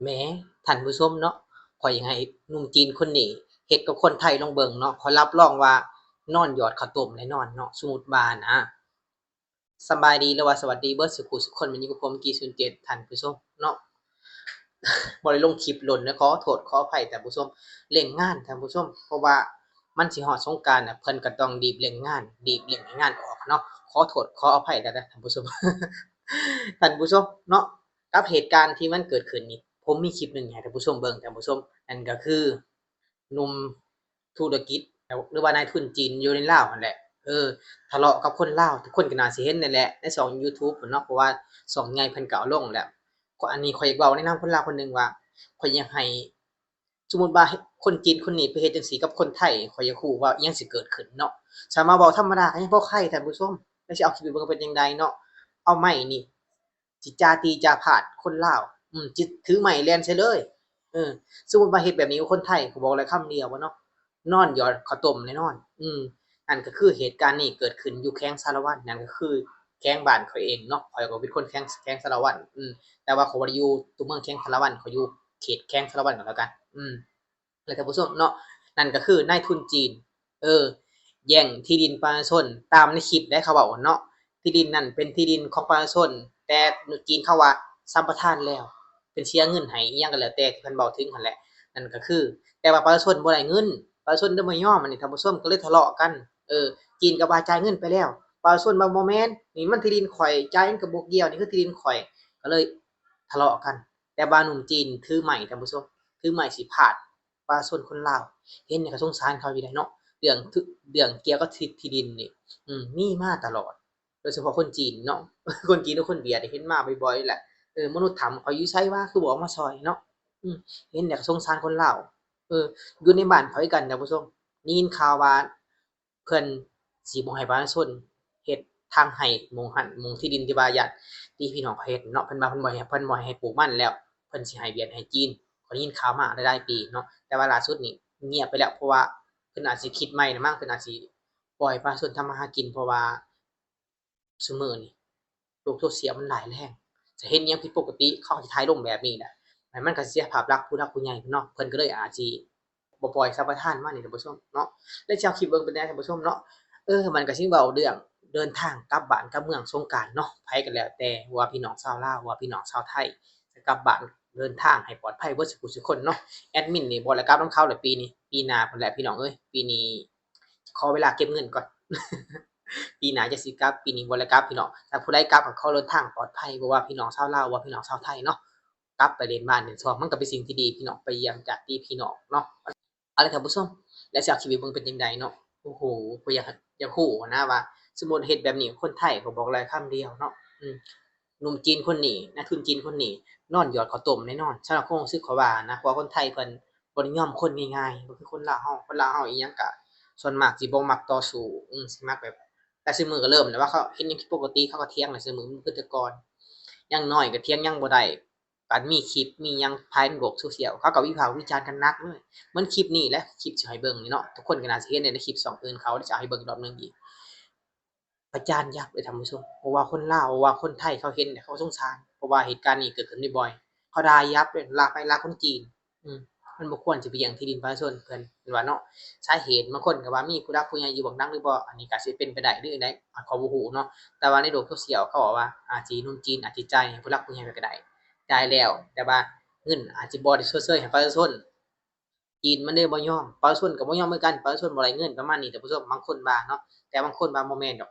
ແໝ ທ່ານຜູ້ຊົມເນາະ, ຂ້ອຍຢາກໃຫ້ໜຸ່ມຈີນຄົນນີ້ເຮັດກັບຄົນໄທລອງເບິ່ງເນາະ, ຂ້ອຍຮັບຮອງວ່ານອນຢອດເຂົ້າຕົ້ມແນ່ນອນເນາະ. ສົມມຸດວ່ານະ, ສະບາຍດີ ຫຼືວ່າສະຫວັດດີເບິດສູ່ຜູ້ສູ່ຄົນ, ແມ່ນຢູ່ກັບຜົມ ກີ້ສູນເຈັດ ທ່ານຜູ້ຊົມເນາະ. ບໍ່ໄດ້ລົງຄລິບດົນນະ, ຂໍໂທດຂໍອະໄພທ່ານຜູ້ຊົມ, ເລັ່ງງານທ່ານຜູ້ຊົມ, ເພາະວ່າມັນຊິຮອດສົງການນະ, ເພິ່ນກໍຕ້ອງຮີບເລັ່ງງານ, ຮີບເລັ່ງໃຫ້ງານອອກເນາະ. ຂໍໂທດຂໍອະໄພແດ່ເດີທ່ານຜູ້ຊົມ. ທ່ານຜູ້ຊົມເນາະ, ກັບເຫດການທີ່ມັນເກີດຂຶ້ນນີ້, ຜົມມີຄລິບໜຶ່ງໃຫ້ທ່ານຜູ້ຊົມເບິ່ງ, ທ່ານຜູ້ຊົມ, ນັ້ນກໍຄືໜຸ່ມທຸລະກິດ ຫຼືວ່ານາຍທຶນຈີນຢູ່ໃນລາວຫັ້ນແຫຼະ, ເອີ ທະເລາະກັບຄົນລາວ. ທຸກຄົນກໍໜ້າຊິເຫັນນັ້ນແຫຼະ ໃນຊ່ອງຢູທູບເນາະ, ເພາະວ່າຊ່ອງໃຫຍ່ເພິ່ນກໍເອົາລົງແລ້ວ. ອັນນີ້ຂ້ອຍຢາກເວົ້າໃນນາມຄົນລາວຄົນໜຶ່ງວ່າ ຂ້ອຍຢາກໃຫ້ ສົມມຸດວ່າຄົນຈີນຄົນນີ້ໄປເຮັດຈັ່ງຊີ້ກັບຄົນໄທ, ຂ້ອຍຢາກຮູ້ວ່າອີ່ຫຍັງຊິເກີດຂຶ້ນເນາະ. ຖ້າມາເວົ້າທຳມະດາກໍຍັງພໍໄຄທ່ານຜູ້ຊົມ, ແລ້ວຊິເອົາຄລິບໄປເບິ່ງເປັນຈັ່ງໃດເນາະ. ເອົາໄມ້ນີ້ ຊິຈາຕີຈາພາດຄົນລາວ, ອືມ ຊິຖືໄມ້ແລ່ນໃສ່ເລີຍ. ເອີ ສົມມຸດວ່າເຮັດແບບນີ້ກັບຄົນໄທ, ຂ້ອຍບອກໄດ້ຄຳດຽວວ່າເນາະ, ນອນຢອດເຂົ້າຕົ້ມແນ່ນອນ. ອືມ ນັ້ນກໍຄືເຫດການນີ້ເກີດຂຶ້ນຢູ່ແຂວງສາລະວັນ, ນັ້ນກໍຄືແຂວງບ້ານຂ້ອຍເອງເນາະ, ຂ້ອຍກໍເປັນຄົນແຂວງ ແຂວງສາລະວັນ. ອືມ ແຕ່ວ່າຂ້ອຍບໍ່ໄດ້ຢູ່ຕົວເມືອງແຂວງສາລະວັນ, ຂ້ອຍຢູ່ເຂດແຂວງສາລະວັນກໍແລ້ວກັນ. ອືມ ແລ້ວທ່ານຜູ້ຊົມເນາະ, ນັ້ນກໍຄືນາຍທຶນຈີນ ເອີ ແຍ່ງທີ່ດິນປະຊາຊົນ, ຕາມໃນຄລິບໄດ໋ ເຂົາເວົ້າເນາະ, ທີ່ດິນນັ້ນເປັນທີ່ດິນຂອງປະຊາຊົນ, ແຕ່ໜຸ່ມຈີນເຂົາວ່າສຳປະທານແລ້ວ, ເປັນເສຍເງິນໃຫ້ອີ່ຫຍັງກໍແລ້ວແຕ່ທີ່ເພິ່ນເວົ້າເຖິງຫັ້ນແຫຼະ. ນັ້ນກໍຄື ແຕ່ວ່າປະຊາຊົນບໍ່ໄດ້ເງິນ, ປະຊາຊົນໄດ້ບໍ່ຍອມ, ອັນນີ້ທ່ານຜູ້ຊົມກໍເລີຍທະເລາະກັນ. ເອີ ຈີນກໍວ່າຈ່າຍເງິນໄປແລ້ວ, ປະຊາຊົນວ່າບໍ່ແມ່ນ, ນີ້ມັນທີ່ດິນຂ້ອຍ, ຈ່າຍຫຍັງກໍບໍ່ກ່ຽວ, ນີ້ຄືທີ່ດິນຂ້ອຍ, ກໍເລີຍທະເລາະກັນ. ແຕ່ວ່າໜຸ່ມຈີນຖືໄມ້, ທ່ານຜູ້ຊົມ, ຖືໄມ້ຊິພາດ ປະຊາຊົນຄົນລາວ ເຫັນແລ້ວກໍສົງສານເຂົາຢູ່ໄດ໋ເນາະ. ເລື່ອງ ເລື່ອງກ່ຽວກັບທີ່ ທີ່ດິນນີ້ ອືມ ມີມາຕະຫຼອດ, ໂດຍສະເພາະຄົນຈີນເນາະ, ຄົນຈີນກັບຄົນຫວຽດເຫັນມາບ່ອຍໆແຫຼະ. ເອີ ມະນຸດຖ້ຳເຂົາຢູ່ໃສວະ ຄືບໍ່ອອກມາຊ່ອຍເນາະ. ອືມ ເຫັນແລ້ວກໍສົງສານຄົນລາວ. ເອີ ຢູ່ໃນບ້ານຂ້ອຍຄືກັນ ທ່ານຜູ້ຊົມ, ໄດ້ຍິນຂ່າວວ່າ ເພິ່ນຊິບໍ່ໃຫ້ປະຊາຊົນເຮັດທາງໄຮ່ໝົງຫັ້ນ ໝົງທີ່ດິນທີ່ວ່າຍາດຕິພີ່ນ້ອງເຂົາເຮັດເນາະ, ເພິ່ນວ່າເພິ່ນບໍ່ໃຫ້ ເພິ່ນບໍ່ໃຫ້ປູກມັນແລ້ວ, ເພິ່ນຊິໃຫ້ຫວຽດໃຫ້ຈີນ. ຂ້ອຍໄດ້ຍິນຂ່າວມາຫຼາຍໆປີເນາະ, ແຕ່ວ່າລ່າສຸດນີ້ງຽບໄປແລ້ວ, ເພາະວ່າເພິ່ນອາດຊິຄິດໃໝ່ລະມັ້ງ, ເພິ່ນອາດຊິປ່ອຍປະຊາຊົນທຳມາຫາກິນ, ເພາະວ່າ ຊຸມື້ນີ້ໂລກໂຊຊຽວມັນຮ້າຍແຮງ, ຈະເຫັນອີ່ຫຍັງຜິດປົກກະຕິ ເຂົາກໍຊິຖ່າຍລົງແບບນີ້ແຫຼະ, ແລ້ວມັນກໍເສຍພາບລັກຜູ້ຫຼັກຜູ້ໃຫຍ່ເນາະ, ເພິ່ນກໍເລີຍອາດຊິບໍ່ປ່ອຍສຳປະທານມານີ້ ທ່ານຜູ້ຊົມເນາະ. ແລ້ວຊິເອົາຄລິບເບິ່ງເປັນແນວ ທ່ານຜູ້ຊົມເນາະ. ເອີ ມັນກໍຊິເວົ້າເລື່ອງເດີນທາງກັບບ້ານກັບເມືອງສົງການເນາະ, ໃຜກໍແລ້ວແຕ່ ວ່າພີ່ນ້ອງຊາວລາວ ວ່າພີ່ນ້ອງຊາວໄທ ຈະກັບບ້ານເດີນທາງໃຫ້ປອດໄພເບິດສູ່ຜູ້ສູ່ຄົນເນາະ. ແອດມິນນີ້ບໍ່ໄດ້ກັບນຳເຂົາແລ້ວປີນີ້, ປີໜ້າພຸ້ນແຫຼະ ພີ່ນ້ອງເອີຍ, ປີນີ້ ຂໍເວລາເກັບເງິນກ່ອນ, ປີໜ້າຈະຊິກັບ, ປີນີ້ບໍ່ໄດ້ກັບ ພີ່ນ້ອງ. ຖ້າຜູ້ໃດກັບກໍຂໍເດີນທາງປອດໄພ, ບໍ່ວ່າພີ່ນ້ອງຊາວລາວ ວ່າພີ່ນ້ອງຊາວໄທເນາະ, ກັບໄປຫຼິ້ນບ້ານຫຼິ້ນຊ່ອງ, ມັນກໍເປັນສິ່ງທີ່ດີ ພີ່ນ້ອງ, ໄປຢ້ຽມຍາດຕິພີ່ນ້ອງເນາະ. ເອົາລະທ່ານຜູ້ຊົມ, ແລ້ວຊິເອົາຄລິບໄປເບິ່ງເປັນຈັ່ງໃດເນາະ. ໂອ້ໂຫ ຂ້ອຍຢາກ ຢາກຮູ້ນະວ່າ ສົມມຸດເຮັດແບບນີ້ກັບຄົນໄທ, ຂ້ອຍບອກໄດ້ຄຳດຽວເນາະ, ໜຸ່ມຈີນຄົນນີ້ ນາຍທຶນຈີນຄົນນີ້ ນອນຢອດເຂົ້າຕົ້ມແນ່ນອນ. ສຳລັບຄວາມຮູ້ສຶກຂ້ອຍວ່ານະ, ເພາະວ່າຄົນໄທເພິ່ນບໍ່ນິຍົມຄົນງ່າຍໆ, ບໍ່ຄືຄົນລາວເຮົາ. ຄົນລາວເຮົາອີ່ຫຍັງກະສ່ວນມາກຊິບໍ່ມັກຕໍ່ສູ້, ອືມ ຊິມັກແບບ ແຕ່ຊຸມື້ກໍເລີ່ມແລ້ວວ່າ ເຂົາເຫັນຫຍັງຜິດປົກກະຕິ ເຂົາກໍຖຽງແລ້ວ, ຊຸມື້ມັນບໍ່ຄືແຕ່ກ່ອນ. ຢ່າງໜ້ອຍກໍຖຽງຫຍັງບໍ່ໄດ້, ການມີຄລິບມີຫຍັງພາຍໃນໂລກໂຊຊຽວ ເຂົາກໍວິພາກວິຈານກັນໜັກເລີຍ. ເໝືອນຄລິບນີ້ແຫຼະ, ຄລິບທີ່ໃຫ້ເບິ່ງນີ້ເນາະ, ທຸກຄົນກໍໜ້າຊິເຫັນໃນຄລິບຊ່ອງອື່ນເຂົາ, ຈະເອົາໃຫ້ເບິ່ງອີກຮອບໜຶ່ງອີກ. ປະຈານຍັບເລີຍທ່ານຜູ້ຊົມ, ບໍ່ວ່າຄົນລາວ ບໍ່ວ່າຄົນໄທ ເຂົາເຫັນແລ້ວເຂົາສົງສານ, ເພາະວ່າເຫດການນີ້ເກີດຂຶ້ນບໍ່ບໍ່ຍ, ເຂົາດ່າຍັບເລີຍ, ລາກໄປລາກຄົນຈີນ. ອືມ ມັນບໍ່ຄວນຊິໄປແຍ່ງທີ່ດິນປະຊາຊົນເພິ່ນ, ເພິ່ນວ່າເນາະ. ສາເຫດບາງຄົນກໍວ່າມີຜູ້ຫຼັກຜູ້ໃຫຍ່ຢູ່ເບື້ອງຫຼັງຫຼືບໍ່, ອັນນີ້ກໍຊິເປັນໄປໄດ້ຫຼືໃດ ຂ້ອຍບໍ່ຮູ້ເນາະ, ແຕ່ວ່າໃນໂລກໂຊຊຽວເຂົາເວົ້າວ່າ ອາດຊິໜຸ່ມຈີນອາດຊິຈ່າຍໃຫ້ຜູ້ຫຼັກຜູ້ໃຫຍ່ໄປກໍໄດ້, ຈ່າຍແລ້ວ ແຕ່ວ່າເງິນອາດຊິບໍ່ໄດ້ຊົດເຊີຍໃຫ້ປະຊາຊົນ. ຈີນມັນເລີຍບໍ່ຍອມ, ປະຊາຊົນກໍບໍ່ຍອມຄືກັນ, ປະຊາຊົນບໍ່ໄດ້ເງິນ ປະມານນີ້ທ່ານຜູ້ຊົມ. ບາງຄົນວ່າເນາະ, ແຕ່ບາງຄົນວ່າບໍ່ແມ່ນດອກ,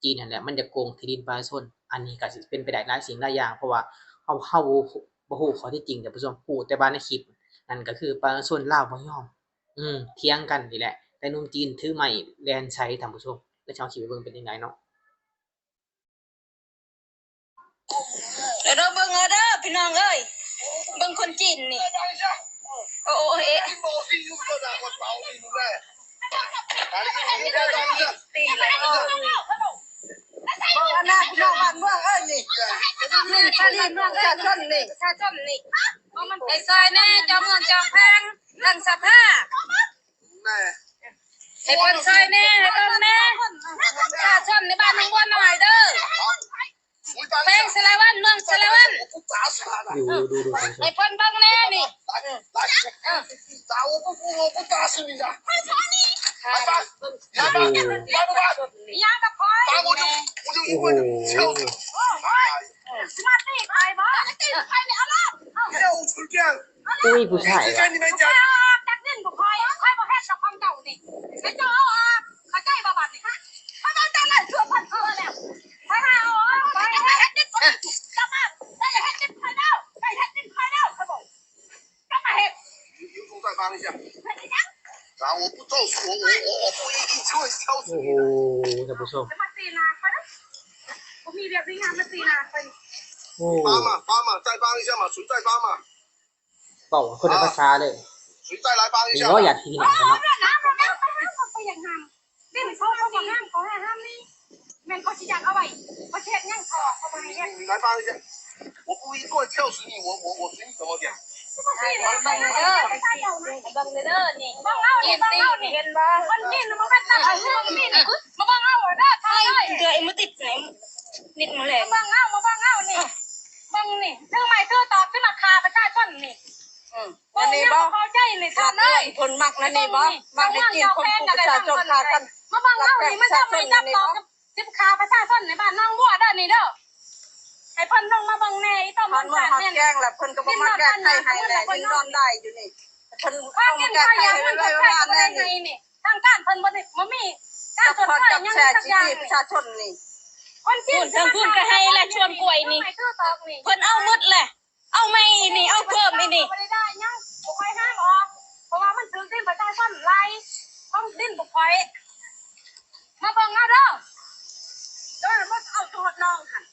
ຈີນຫັ້ນແຫຼະມັນຢາກໂກງທີ່ດິນປະຊາຊົນ. ອັນນີ້ກໍຊິເປັນໄປໄດ້ຫຼາຍສິ່ງຫຼາຍຢ່າງ, ເພາະວ່າເຮົາ ເຮົາບໍ່ຮູ້ຂໍ້ເທັດຈິງທ່ານຜູ້ຊົມ, ຮູ້ແຕ່ວ່າໃນຄລິບ ນັ້ນກໍຄືປະຊາຊົນລາວບໍ່ຍອມ, ອືມ ຖຽງກັນນີ້ແຫຼະ, ແຕ່ໜຸ່ມຈີນຖືໄມ້ແລ່ນໃສ່ທ່ານຜູ້ຊົມ. ແລ້ວເຮົາຊິໄປເບິ່ງເປັນຈັ່ງໃດເນາະ. ເດີ ເບິ່ງເອົາເດີພີ່ນ້ອງເອີຍ, ເບິ່ງຄົນຈີນນີ້. ໂອ້ ໂອ້ ເອະ ບໍ່ອັນນັ້ນ ພີ່ນ້ອງບ້ານເມືອງເອີຍນີ້, ນີ້ ອັນນີ້ເມືອງປະຊາຊົນນີ້, ປະຊາຊົນນີ້. ໃຫ້ຊ່ອຍແດ່ ເຈົ້າເມືອງເຈົ້າແຂວງ ທັງສະພາ. ໃຫ້ເພິ່ນຊ່ອຍແດ່ ໃຫ້ເບິ່ງແດ່ ປະຊາຊົນໃນບ້ານໜອງບົວນ້ອຍເດີ, ແຂວງສາລະວັນ ເມືອງສາລະວັນ. ໃຫ້ເພິ່ນເບິ່ງແດ່打我不，我不打死你的。快走你！快走！来吧，来吧，来吧。你让个快！打我就，我就一棍子敲死你。哦，快！是嘛ตี快บ่？ตี快แล้วล่ะ。跳出去！ ອຸ້ຍ ຜູ້ຊາຍ 你 ວ່າ ออกจากนี่บ่ค่อย ค่อยบ่เฮ็ดดอกของเจ้านี่ ให้เจ้าเอาออก เข้าใจบ่บัดนี้ ฮะ เขาต้องจ่ายหลายเทื่อพันเทื่อแล้ว ให้หาเอาออก ให้เฮ็ดดิบ จะมา ได้เฮ็ดดิบค่อยแล้ว ได้เฮ็ดดิบค่อยแล้ว เขาบอก จะมาเฮ็ด 你，你给我再帮一下。然后我不揍死我，我，我，我不一定就会敲死你的。 ໂອ້ໂຫ ທ່ານຜູ້ຊົມ จะมาตีหน้าข่อยนะ บ่มีเวียกมีงานมาตีหน้าข่อย ໂອ້ 帮嘛，帮嘛，再帮一下嘛，谁再帮嘛？ ເວົ້າຄົນລະພາສາເລີຍ 谁再来帮一下嘛？ ນີ້ບໍ່ຢາກທີ່ເຫັນກັນເນາະ แม่นเขา เขาบ่ห้าม เขาให้ห้ามนี่ แม่นเขาสิอยากเอาไว้ เขาสิเฮ็ดหยังเขา เขาบ่ให้เฮ็ด 你来帮一下。我不一棍敲死你，我，我，我随你怎么讲。 เบิ่งเด้อ เบิ่งเด้อ นี่ เบิ่งเอานี่ เบิ่งเอานี่ เห็นบ่ คนกินมันเป็นตาเอาเรื่องนี่ มาเบิ่งเอาเด้อ ใช่ เด้อ ไอ้มุติดไหน นิดมาแล มาเบิ่งเอา มาเบิ่งเอานี่ เบิ่งนี่ ถือไม้ถือตอกขึ้นมาฆ่าประชาชนนี่ อืม อันนี้บ่ เข้าใจนี่ ท่านเอ้ย เพิ่นมักนั่นนี่บ่ มักได้กินคนผู้ประชาชนฆ่ากัน มาเบิ่งเอานี่ มันจะไม่จับตอก สิฆ่าประชาชนในบ้านหนองบัวเด้อนี่เด้อ ให้เพิ่นลงมาเบิ่งแหน่ อีต้อม เพิ่น เพิ่น เพิ่น แกล้งแล้ว เพิ่นก็บ่มาแก้ไขให้แหน่ ดินดอนได้อยู่นี่ เพิ่น พากินพายา เพิ่นก็แก้ไขบ่ได้ไงนี่ ทางการเพิ่นบ่ได้ บ่มีการชดเชยหยังจักอย่างนี่ ประชาชนนี่ คนจีน เพิ่น เพิ่นก็ให้และชวนกล้วยนี่ ไม้ถือตอกนี่ เพิ่นเอาหมดแหละ เอาใหม่อีนี่ เอาเพิ่มอีนี่ บ่ได้ได้หยัง บ่ค่อยห้ามออก เพราะว่ามันถืกดินประชาชนหลาย ของดินบ่ค่อย มาเบิ่งเอาเด้อ เด้อ มาเอาทอดน้องหั่น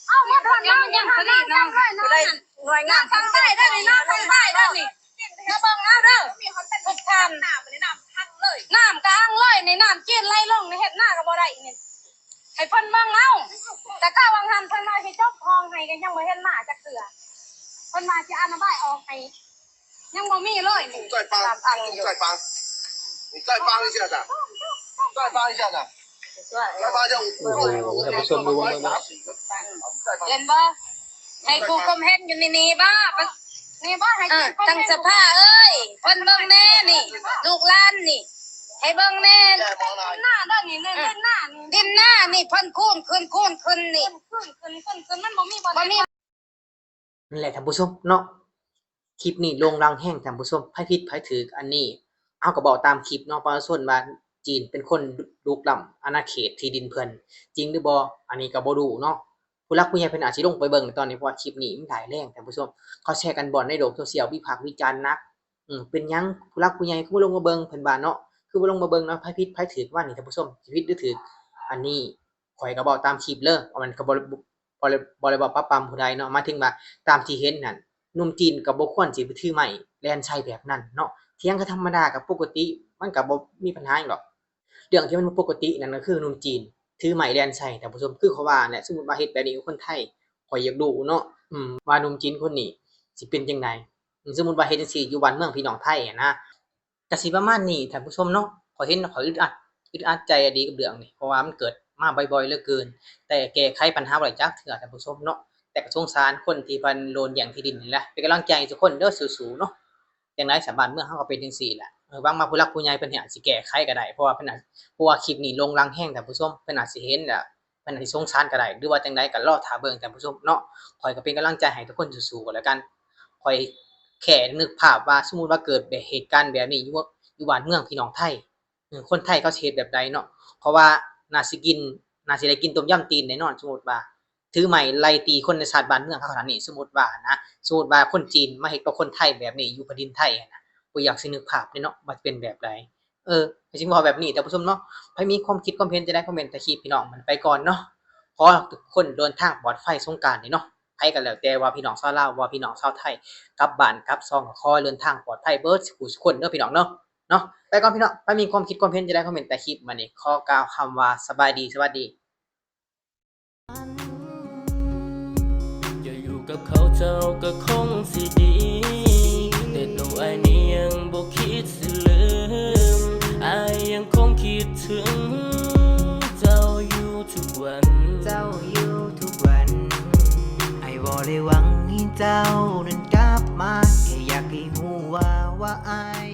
เอามาทอดน้อง ยัง ยัง ยัง ยัง ยัง ผู้ใดหน่วยงาน น้องได้เด้อนี่ น้องได้เด้อนี่ มาเบิ่งเอาเด้อ ทุกท่าน น้ำก็อังเลย นี่น้ำกินไหลลง นี่เฮ็ดนาก็บ่ได้นี่ ให้เพิ่นเบิ่งเอา แต่กะหว่างหั่นเพิ่นว่าสิจกห้องให้ ก็ยังบ่เห็นมาจักเทื่อ เพิ่นว่าสิอนุบาลออกให้ ยังบ่มีเลยนี่ 再帮，再帮，你再帮一下子，再帮一下子，再帮一下，我， โอ้โห ท่านผู้ชมดูเบิ่งเนาะ 再帮。 เห็นบ่ ให้ผู้คอมเมนต์อยู่นี่ นี่บ่ นี่บ่ ให้ อ่ะ ผู้คอมเมนต์ ตั้งสภาเอ้ย เพิ่นเบิ่งแน่นี่ ลูกหลานนี่ ให้เบิ่งแน่ หน้าเด้อนี่ นี่ อืม หน้านี่ ดินหน้านี่ เพิ่นคูณขึ้น คูณขึ้นนี่ ขึ้น ขึ้น ขึ้น ขึ้น มันบ่มีบ่อน บ่มี นั่นแหละท่านผู้ชมเนาะ คลิปนี้โด่งดังแฮงท่านผู้ชม ไผผิดไผถูก อันนี้เฮาก็เว้าตามคลิปเนาะ ประชาชนว่าจีนเป็นคนรุกล้ำอาณาเขตที่ดินเพิ่น จริงหรือบ่ อันนี้ก็บ่รู้เนาะ ผู้หลักผู้ใหญ่เพิ่นอาจสิลงไปเบิ่งในตอนนี้ เพราะว่าคลิปนี้มันร้ายแรงท่านผู้ชม เขาแชร์กันบ่อนในโลกโซเชียล วิพากษ์วิจารณ์หนัก อืม เป็นหยังผู้หลักผู้ใหญ่คือบ่ลงมาเบิ่ง เพิ่นว่าเนาะ คือบ่ลงมาเบิ่งเนาะ ไผผิดไผถูกว่านี่ท่านผู้ชม สิผิดหรือถูก อันนี้ข้อยก็เว้าตามคลิปเด้อ มันก็บ่ บ่ได้ บ่ได้เว้าปรั๊บปรำผู้ใดเนาะ หมายถึงว่าตามที่เห็นนั่น หนุ่มจีนก็บ่ควรสิไปถือไม้แล่นใส่แบบนั้นเนาะ เถียงกันธรรมดาก็ปกติ มันก็บ่มีปัญหาหยังดอก เรื่องที่มันบ่ปกตินั่นก็คือหนุ่มจีนถือไม้แล่นใส่ท่านผู้ชม คือเขาว่านั่นแหละ สมมุติว่าเฮ็ดแบบนี้กับคนไทย ข้อยอยากรู้เนาะ อืม ว่าหนุ่มจีนคนนี้สิเป็นจั่งใด สมมุติว่าเฮ็ดจั่งซี้อยู่บ้านเมืองพี่น้องไทยหั้นนะ ก็สิประมาณนี้ท่านผู้ชมเนาะ ข้อยเห็นแล้วข้อยอึดอัด อึดอัดใจอีหลีกับเรื่องนี้ เพราะว่ามันเกิดมาบ่อยๆเหลือเกิน แต่แก้ไขปัญหาบ่ได้จักเทื่อท่านผู้ชมเนาะ แต่ก็สงสารคนที่เพิ่นโดนแย่งที่ดินนี่แหละ เป็นกำลังใจให้ทุกคนเด้อ สู้ๆเนาะ จั่งใด๋ซะ บ้านเมืองเฮาก็เป็นจั่งซี้แหละ เออ หวังว่าผู้หลักผู้ใหญ่เพิ่นอาจสิแก้ไขก็ได้ เพราะว่าเพิ่นอาจ เพราะว่าคลิปนี้โด่งดังแฮงท่านผู้ชม เพิ่นอาจสิเห็นแล้ว เพิ่นอาจสิสงสารก็ได้ หรือว่าจั่งใด๋ก็รอท่าเบิ่งท่านผู้ชมเนาะ ข้อยก็เป็นกำลังใจให้ทุกคนสู้ๆก็แล้วกัน ข้อยแค่นึกภาพว่า สมมุติว่าเกิดแบบเหตุการณ์แบบนี้อยู่ อยู่บ้านเมืองพี่น้องไทย เออ คนไทยเขาสิเฮ็ดแบบใดเนาะ เพราะว่าน่าสิกิน น่าสิได้กินต้มยำตีนแน่นอน สมมุติว่าถือไม้ไล่ตีคนในชาติบ้านเมืองเขาขนาดนี้ สมมุติว่านะ สมมุติว่าคนจีนมาเฮ็ดกับคนไทยแบบนี้อยู่แผ่นดินไทยหั้นนะ บ่อยากสินึกภาพเลยเนาะ ว่าเป็นแบบใด เออ ข้อยสิเว้าแบบนี้ท่านผู้ชมเนาะ ไผมีความคิดความเห็นจั่งใด๋ คอมเมนต์ใต้คลิปพี่น้อง มันไปก่อนเนาะ ขอให้ทุกคนเดินทางปลอดภัยสงกรานต์นี้เนาะ ไผก็แล้วแต่ว่าพี่น้องชาวลาว ว่าพี่น้องชาวไทย กลับบ้านกลับช่อง ก็ขอให้เดินทางปลอดภัยเบิดซุผู้ซุคนเด้อพี่น้องเนาะ เนาะ ไปก่อนพี่น้อง ไผมีความคิดความเห็นจั่งใด๋ คอมเมนต์ใต้คลิป มื้อนี้ขอกล่าวคำว่าสบายดี สวัสดี จะอยู่กับเขาเจ้าก็คงสิดี แต่ตัวอ้ายนี้ยังบ่คิดสิลืม อ้ายยังคงคิดถึงเจ้าอยู่ทุกวัน เจ้าอยู่ทุกวัน อ้ายบ่ได้หวังให้เจ้านั้นกลับมา แค่อยากให้ฮู้ว่า ວ່າອ້າຍ